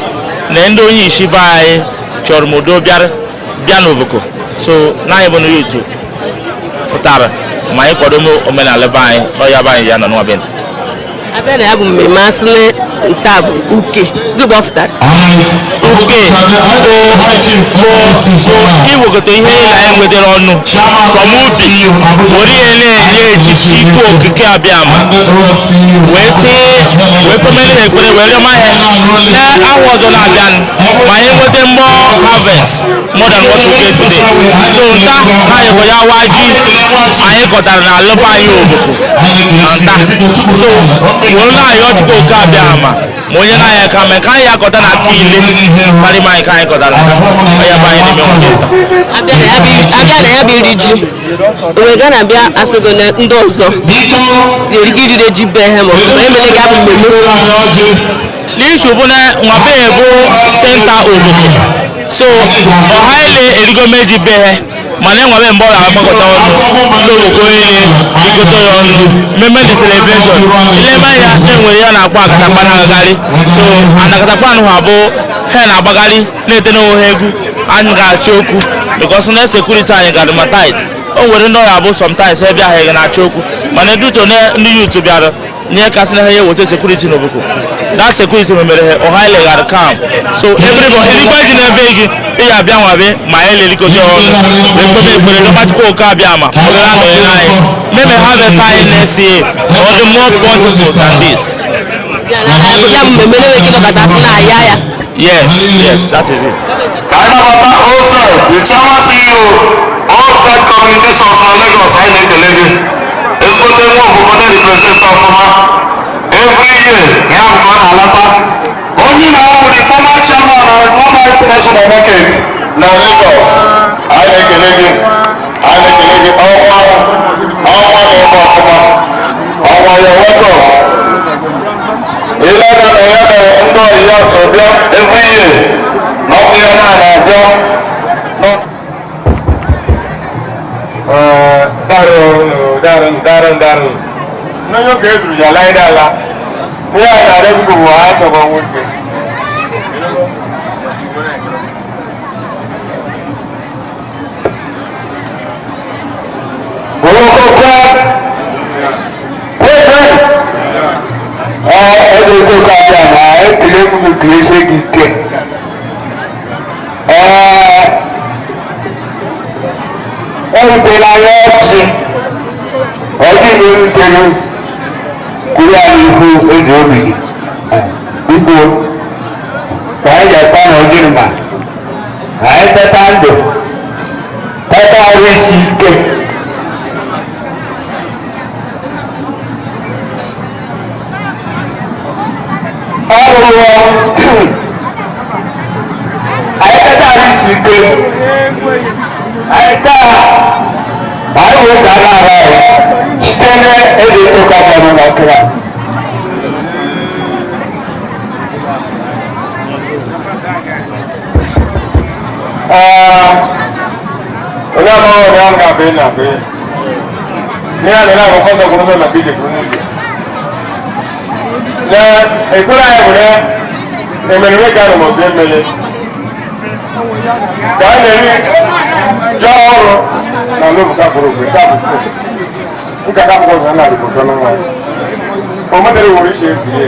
na ndị onye isi be anyị chọrọ m udo bịara bịa n'Ovoko, so na anyị bụ ndị youth pụtara ma anyị kwado omenala be anyị na ọya be anyị ya nọ n'nwa be nta. Abịa na ya bụ mmemme, asị na nta bụ uke gị gbọfụtara. Uke bụ iwekọta ihe niile anyị nwetara ọnụ from ubi, were ihe na-enye echichi ikwu okike abịama, wee sị wee kpemere ha ekpere, wee rịọma ha na awa ọzọ na-abịa ma anyị nweta more harvest, more than what we get today. So nta na anyị kọ ya wa ji anyị kọtara na alụba anyị Ovoko na nta, so were na-ayọ Chukwu oke abịama ma onye na-anya ka mee ka anyị akọta na aka ile karịa ma anyị ka anyị kọtara nta ọ ya bụ anyị na-eme nwa nta. Abịa na ya bụ iri ji onwe ga na-abịa asịgo na ndị ọzọ na-erike irire ji be ha ma ọ bụ emere ga bụ mmemme. N'isu bụ na nwabe bụ center Ovoko, so ọha ile erigo meji be ha, mana enwebe mgbe ọ ga-agbakọta ọnụ ndị Ovoko ile igote ya ọnụ mmemme the celebration. Ilebe anya enwere ya na-akpọ akatakpa na-agagharị, so anakatakpa anụ ha bụ ha na-agbagharị na-ete n'onwe ha egwu. Anyị ga-achọ okwu because na security anyị ga-adị ma tight. O nwere ndị ọya bụ sometimes ebe ahụ ga na-achọ okwu, mana duto na ndị youth bịara nye kasị na ha ya weta security n'Ovoko, that security mere ha ọha ile gara calm. So everybody erigbo ji na-ebe gị ị ya abịa nwabe ma anyị lelikọta ọnụ wee kpebe ekpere dọkpachukwu oke abịa ma ọ gara anọnyere anyị meme harvest anyị na-esi ọ dị more bountiful than this. Ya bụ mmemme na-enweghị ịnọkọta sị na aya ya. Yes, that is it. Ka anyị nabata Offside, the chairman CEO, Offside Communications na Lagos, anyị na-ekele gị. Ezigbote nwa Ovoko na-represent ọfụma. Every year, ya bụ ka ọ na-alata. Onye na-ahụ the former chairman of Global International Market na Lagos. Anyị na-ekele gị. Anyị na-ekele gị. Ọnwa ọnwa na-eme ọfụma. Ọnwa ya welcome. Ile anya na ya na ndị ọyị ya so bịa every year. Na ọ bụ ya na na-abịa. Daarụ daarụ daarụ n'onye oge ezuru ya ala ịda ala ihe a na-arịọzikwa bụ ha chọrọ nwoke. Ebe ego ka abịa na ekele m gị kelesie gị ike. Ee, erutela anya ọchị ọjị na-erutere kwuru anyị ihu eze obi gị biko ka anyị ga-ata na ọjị ma anyị teta ndụ teta arụ isi ike. Ọrụrụ anyị teta arụ isi ike anyị taa ma anyị wee ka a na-ara anyị site n'eze ịtụka bịara n'ọkịra. Onye amaghị onye ahụ ga-abụ ị na-abụ. Ní àná náà kọ́kọ́ sọ kúrò mẹ́ma bíjẹ̀ kúrò níbi. Na ekpere anyị bụ na emereme ga anọ maọbụ emele. Ka a na-eri ji ọhụrụ na ala obuka kwuru okwu nke a bụ steeti. Nke aka akwụkwọ zụrụ na adịbụ ụtọ n'nwa ya. O metere wuru iche ebie.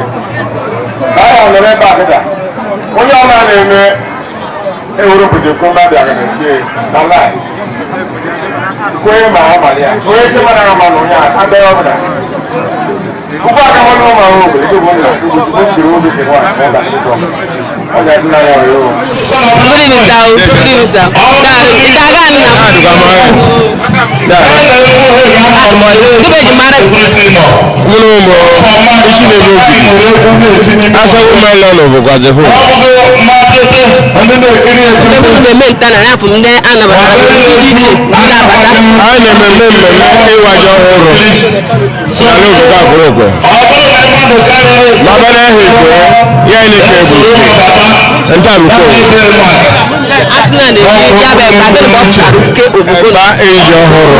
Ka anyị nọrọ ebe a kịta. Onye ọbụla na-eme ewuru obodo ekwu mba bịara na chie na lai. Kwenye ma ọ mara ya. Onye si mmadụ ahụ ma na onye adịghị ọbụla. Ugbu a ka nwanne ụmụ ahụ obodo ebe bụ nna obi obi dị nwa ọ ga-adị ọ ga-adị na ya ọyọ. Good evening, sir. Good evening, sir. Daga nna m. Gịnị eji mara gị? Mụ na ụmụ isi na-ebe obi asawo melon bụkwazi hụ. Ndị unu na-eme nta na ya fụ ndị anabatara dị iche ndị na-abata. Anyị na-eme mmemme ịwa ji ọhụrụ n'ala obodo akwụrụ ekwe ma bana ahụ ekwe ya na-eke bụ nke a bụ A sị na na-eri ya bụ ekpa, gịnị ka ọ pụtara uke ovugo na ekpa iri ji ọhụrụ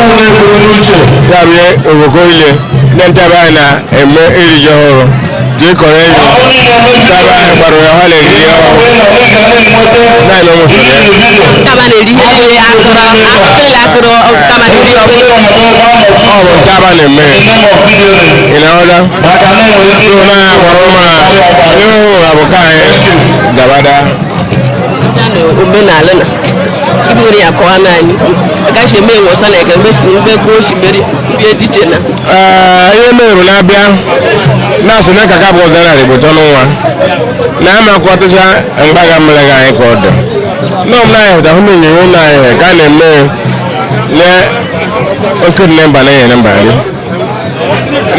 ya bụ ihe obodo ile ndị ntaba anyị na-eme iri ji ọhụrụ ji kọrọ enyo ntaba anyị gbara ya ha na-eri ya ọhụrụ naanị ụmụ ya. Ntaba na-eri ihe niile akụrụ akụrụ akụrụ ntaba na-eri ọkụ. Ọ bụ ntaba na-eme ị na-aghọta so na ya gwara ụmụ ha ihe ụra bụ ka anyị gabada. Ya na omenala na ibi nwere ya kọwa na anyị agaghị eme enwe ọsọ na eke mgbe si mgbe gboo si mere ndị dị iche na. Ee, ihe mere bụ na-abịa na-asị na kaka bụ ọdịnala bụ tọnụ nwa na ama kwatụcha mgbaga mmiri anyị ka ọ dị nọọ m na-ahịa hụta hụ na ịnyịnya ụlọ anyị ka a na-eme na oke nne mba na-enyere mba nri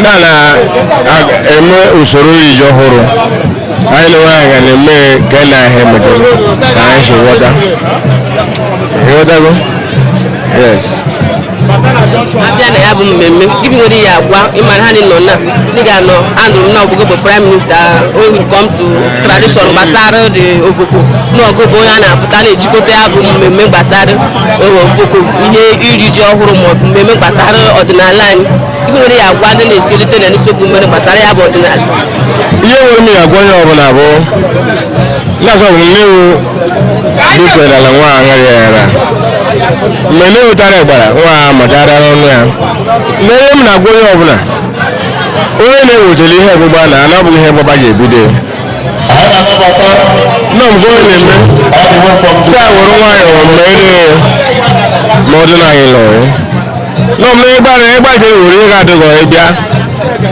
na na-eme usoro iri ji ọhụrụ anyị na nwaanyị ga na-eme ka na ahịa emedoro ka anyị si ghọta ịghọtago, yes. Abịa na ya bụ mmemme gịnị nwere ya agwa ịmara ha nọ na ndị ga-anọ anụrụ m na ọgụgụ bụ prime minister when it come to tradition gbasara the Ovoko na ọgụgụ onye a na-apụta na-ejikọta ya bụ mmemme gbasara Ovoko ihe iri ji ọhụrụ maọbụ mmemme gbasara ọdịnala anyị gịnị nwere ya agwa ndị na-esolite na nsogbu mmere gbasara ya bụ ọdịnala. Ihe nwere m ya agwa onye ọbụla bụ na-asọ bụ nne bikwerala nwa aṅarị ya ara mgbe nne wetara ịgbara nwa a mụtara ọnụ ya na ihe m na-agwa onye ọbụla onye na-ewetara ihe ọgbụgba na ana ọ bụghị ihe ọgbụgba ji ebido ya nọ m onye na-eme si a were nwayọọ mere ma ọ dị na anyị lọrọ nọ m na ịgbara ịgbaje were ihe ga-adịghị ịbịa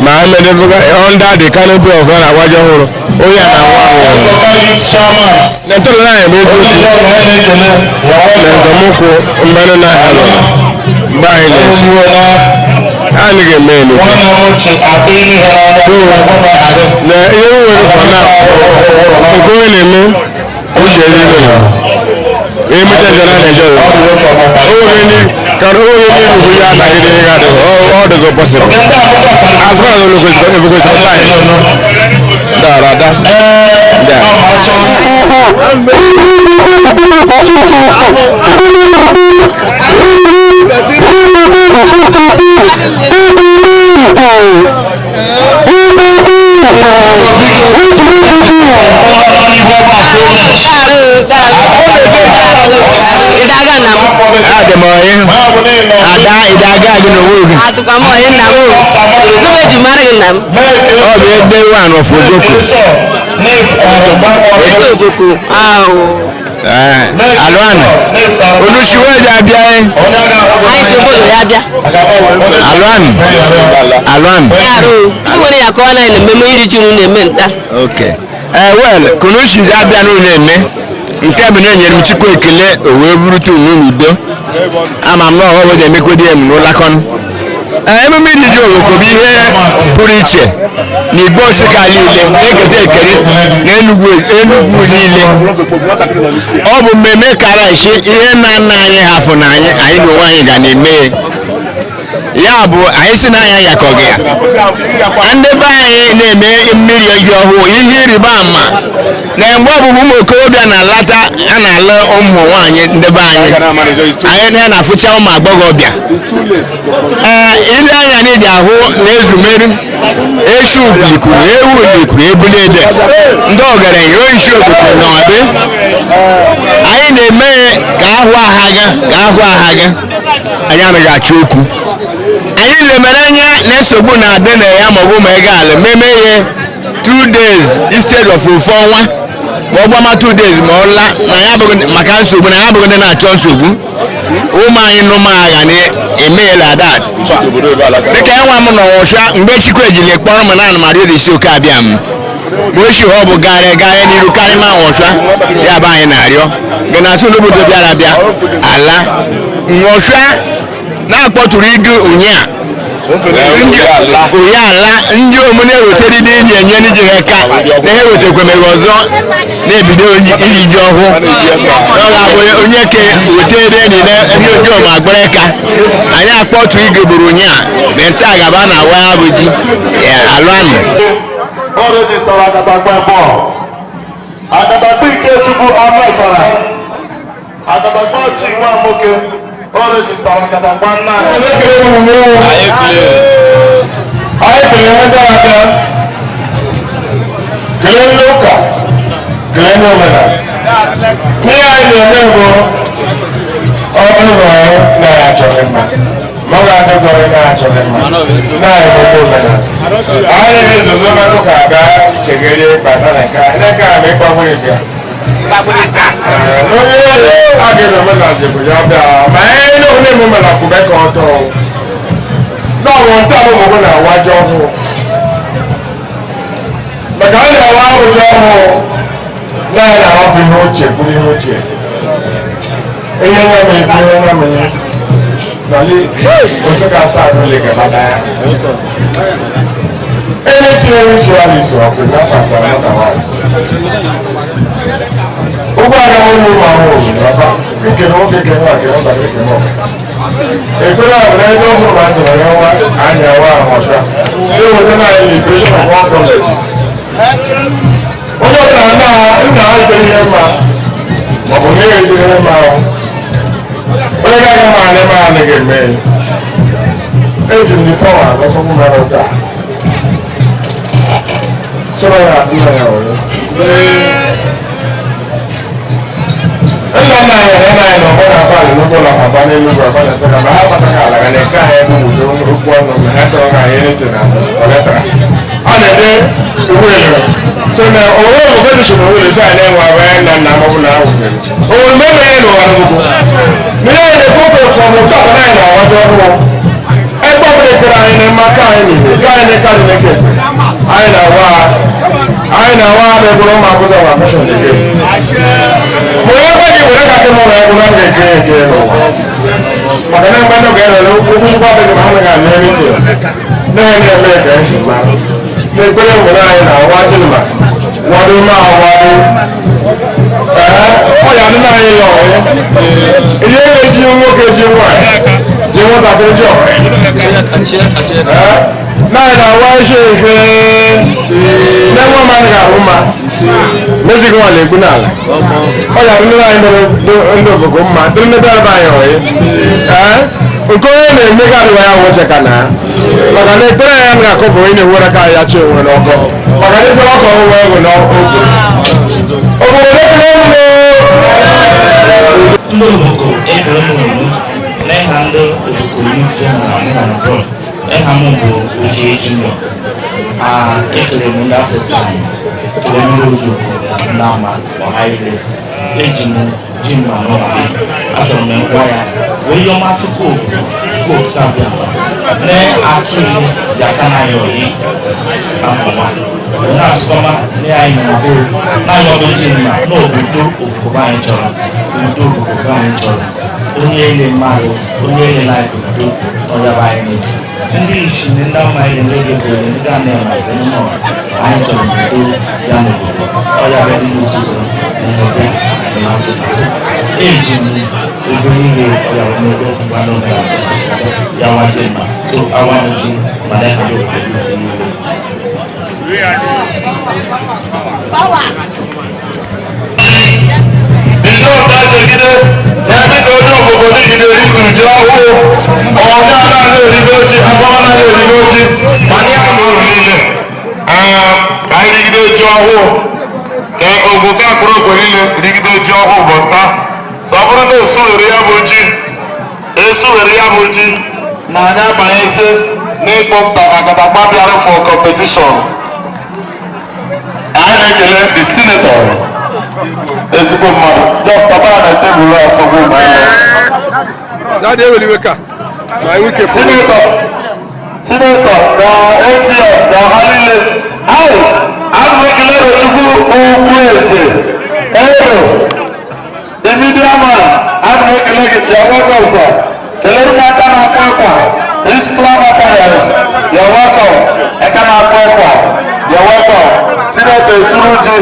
ma emedebụga under the canopy of a na-agwaji ọhụrụ onye a na-anwụ anwụ na ntọala anyị bụ eziokwu na nzọmụkwụ mgbanụ na ha nọ mgbe anyị na-esi anyị ga-eme emekwu so na ihe m nwere for now nke onye na-eme uche ezigbo na emecha njem na Naịjirịa onwere ndị ka onwere ndị rugbu ya anagide ihe ga-adịghị ọ dịgo possible as far as efukwesịrị time dara ada da. Ịdaga nna m. Adị m ọyị ada ịdaga gị n'onwe gị. Atụkwa m ọyị nna m o. Gịnị eji mara gị nna m? Ọ bụ ebe one of Ojoko. Ebe Ovoko ahụ. Alụanị onuchiwe ji abịa anyị si obodo ya bịa. Alụanị alụanị. Ya arụ gịnị nwere ya kọwa na anyị na mmemme iri ji unu na-eme nta. Ok, ee, well, kunushi ji abịa n'ụlọ eme nke bụ na enyere m Chukwu ekele o wee vurute unu n'udo ama m na ọghọm ji emekwedi m n'ụlakọn. Ee, emume iri ji Ovoko bụ ihe pụrụ iche na Igbo Nsụka niile na-eketa ekere na Enugu Enugu niile. Ọ bụ mmemme kara isi ihe nna nna anyị hafụ na anyị anyị na onwe anyị ga na-eme ya. Ya bụ anyị si n'anya yakọghị ya. Ndị be anyị na-eme mmiri ji ọhụụ, ihe ịrịba ama na mgbe ọbụbụ ụmụ okorobịa na-alata, a na-alụ ụmụ nwaanyị. Ndị be anyị, anyị na-afụcha ụmụ agbọghọbịa. Ee, ile anya na iji ahụ na ezumeru echi ulikwuru ewu ulikwuru ebuli ede ndị ọgaranya oishi okuku na ọdị anyị na-eme ka ahụ agha ka ahụ agha. Anyị anaghị achọ okwu. Anyị lemere anya na nsogbu na-adị na ya, maọbụ ma ego ala meme ihe 2 days instead of ofu ọnwa, ma ọ gbama 2 days ma ọ la na ya abụghị maka nsogbu, na ya abụghị ndị na-achọ nsogbu. Ụmụ anyị nụma agha na-emeela that dịka enwa m nọ nwụcha mgbe Chukwu ejiri kpọrọ m na ana m arịọ isi oke abịa m ma ochi ọ bụ garị garị n'iru karị ma nwụcha ya bụ anyị na-arịọ gị na asụ n'obodo bịara abịa ala nwụcha na-akpọtụrụ igu ụnyaa onye ala ndị omume ewetara ndị enyi enye ndị ji ha ka na ha ewetakwemere ọzọ na-ebido iji ji ọhụụ. Ọ ga-abụ onye ke wetere enyi na ndị ojii ma agbara ka anyị akpọtụ igegburu ụnyaa na nta gaba na awa ya bụ ji alụ anụ. O register Akatakpa bọọlụ, Akatakpa Ikechukwu Ọmechara, Akatakpa Chinwa Nwoke, o register Akatakpa nna anyị. Anyị kelere ndị aka, kelee ndị ụka, kelee ndị omenala. Ihe anyị na-eme bụ ọ bụrụ na ya achọghị mma, ma ọ ga-adịgọrọ na achọghị mma na anyị bụ omenala. Anyị na-ezozo mmanụ ka abịa chegere bata na nke a ndị nke a ma ịgbagbo ịbịa n'onye a ga-eme omenala bụ ya bịa ma anyị na onye eme omenala kwube ka ọ tọọ n'ọnwụ nta bụ na awa ji ọhụụ, maka a na-awa ahụ ji ọhụụ na anyị na-ahafụ ihe ochie kwuru ihe ochie, ihe nwa m ekwu, ihe nwa m nye nọli otu ga-asa ahụ gabada ya. Anything ritualist or kidnappers are not allowed. Ụgbọ aga m ụlọ ụmụ ahụhụ n'ọba nke na nwoke ke nwa ke nwatakịrị ke nwa. Ekpere a bụ na ebe ọhụrụ ma ndụrụ ya nwa anyị awa ahụ ọcha. Eweta na anyị liberation of all colleges. Onye ọbụla nna nna ha itere ihe mma maọbụ na ya etere ihe mma ahụ. Onye ga-aga ma anị ma anị ga-eme. Eji m the power agọsọkwụ mara ụka. Sọ́rọ̀ ya nna ya ọ̀rẹ́. Nna nna anyị na nna anyị na ọgbọ na-akpa ala n'ugbo na akpa n'Enugwu, akpa na Nsụka, ma ha kpataghị ala ga na-eke anyị ebe udo okwu ọnụ ma ha tọrọ ha anyị ntị na ọletara. A na-ede iwu elu. So na owo ogo dị so n'owo lesi anyị na-enwe abụ anyị nna nna maọbụ na ahụ. Owo mgbe ebe anyị n'ụwa n'ugwu. N'ihe anyị na-ekwu okwu fọm ụtọ na anyị na-awaji ọhụụ. Ebe ọbụla ekere anyị na mma ka anyị n'ihe ka anyị na-eke anyị na-eke ekpe. Anyị na-awa anyị na-awa ama egburu ụmụ akwụkwọ nwa akwụkwọ na-eke. Ma onye gwa gị were ka kemụ na egwu na eke eke n'ụwa. Maka na mgbe ndị ga-ere okwu chukwu adịghị ma ha naghị anụ ntị. Na-enye na-eme ka esi mara. N'ekpere nwere anyị na-awa jilma wado ma wado. Ee, ọ ya ndị anyị lọ ihe ga-eji nwoke ji nwaanyị ji nwatakịrị ji ọha. Ee, na-awa isi efe na-enwe mmadụ ga-ahụ mma mezighị nwa na-egbu n'ala. Ọ ya bụ ndị anyị mere ndị obodo mma dịrị ndị bịara be anyị ọyị. Ee, nke onye na-eme ga adịwa ya nwụche ka na maka na ekpere anyị anaghị akọfụ onye na-ewere ka ya chi onwe n'ọkọ, maka na ekpere ọkọ onwe egwu n'oge obodo ekpere ọnụ. Ndị Ovoko, ekele m unu n'ịha ndị Ovoko Youth General mụ na abroad. Ịha m bụ Oge Junior. Ekele m ndị ancestor anyị, ekele ndị Ojoko, ndị ama ọha ile eji m ji m anọ na be. Achọrọ m ịgwa ya wee yọma Chukwu Okike, Chukwu Okike abịa na akụ ihe bịa ka na ya oyi amụma wee na-asịkọma na anyị nọ be na anyị ọdụ ji mma n'obodo Ovoko be anyị chọrọ udo. Ovoko be anyị chọrọ onye ele mmadụ, onye ele na udo ọya be anyị na-eji ndị isi na ndị ama anyị ndị ga-ekele ndị a na-eme nọ. Anyị chọrọ udo ya n'obodo ọya bịa dị n'otu ụzọ na ihe bịa anyị ọjị n'azụ eji m obere ihe ọya n'ebe mgbe n'oge ya waje mma. So awanji mana ha ndị Ovoko Youth niile. Ndị ọba jegide na ndị ka onye obodo nigide eritu ji ọhụụ onye anaghị erigo ji afọ anaghị erigo ji mana ya mụrụ niile ka anyị rigide ji ọhụụ ka obodo akpụrụ ogwe niile rigide ji ọhụụ bụ nta so ọ bụrụ na esuwere ya bụ ji esuwere ya bụ ji na anyị abanyezi n'ịkpọ mkpa akatakpa bịara for competition. Anyị na-ekele the senator ezigbo mmadụ just tabara na tebụl asọgbu mmanya. Senator senator na ATM na ha niile anyị ana m ekele Rochukwu ugwu eze ero the media man ana m ekele gị. You're welcome, sir. Kelere m aka na-akpọ akwa his club appearance. You're welcome. Aka na-akpọ akwa, you're welcome. Senator esuru ji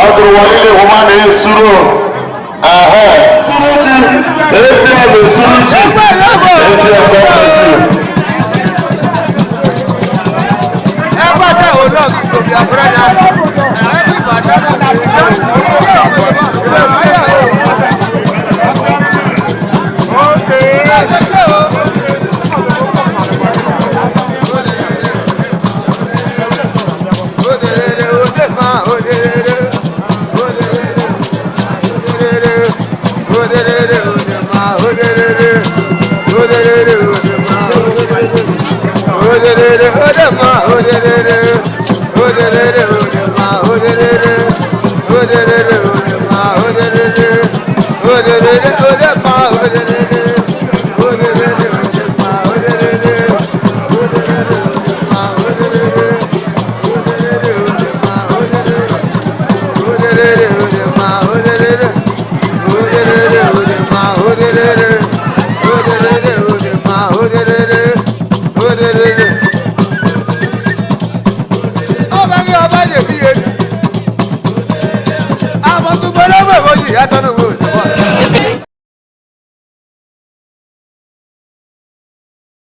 ọ zụrụ ụwa niile hụma na esuru ehe suru ji ATM esuru ji ATM. God bless you. Ọba ní ọba yẹ bí yẹ. Àwọn tó gbọ́dọ̀ bọ̀ wọ́n yìí yàtọ̀.